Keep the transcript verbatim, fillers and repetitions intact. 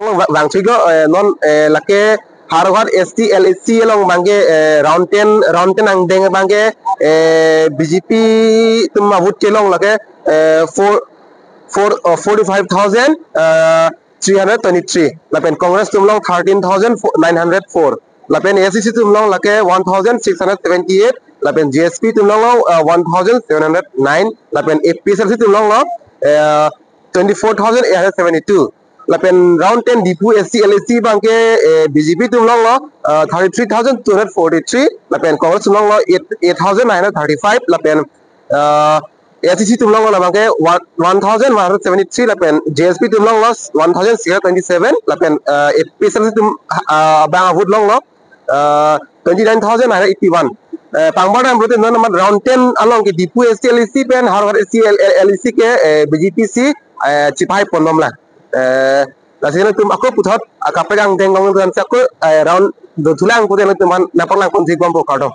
Vang, vangchiklo, eh, non, eh, lake Howraghat S T L A C along abangke, eh, round ten, round ten angdeng abangke, eh, B J P atum avote kelong lake, eh, four, four, uh, forty-five thousand, uh, three hundred twenty-three. Lapen Congress atum along thirteen thousand nine hundred four. Lapen A I C C atum along lake one thousand six hundred seventy-eight. Lapen J S P atum along, uh, one thousand seven hundred nine. Lapen A P H L C atum along, uh, twenty-four thousand eight hundred seventy-two. Lapen round ten Diphu S T L A C abangke, eh, B J P atum along, uh, thirty-three thousand two hundred forty-three. Lapen Congress atum along eight, eight thousand nine hundred thirty-five. Lapen, uh, A I C C atum along abangke one, one thousand one hundred seventy-three. Lapen J S P atum along one thousand six hundred twenty-seven. Lapen, uh, A P H L C atum, uh, abang avote along, uh, twenty-nine thousand nine hundred eighty-one. Eh, pangbar dam pulote non amat round ten along ke Diphu S T L A C pen Howraghat S T L A C ke, eh, B J P si, eh, chipai pondom la. Eh, lasi nangtum ako puthot, ah, kaprek angdeng along nangtum ako, eh, round dothulang pulote nangtum aphan nangpaklang ponji bompo, kardom.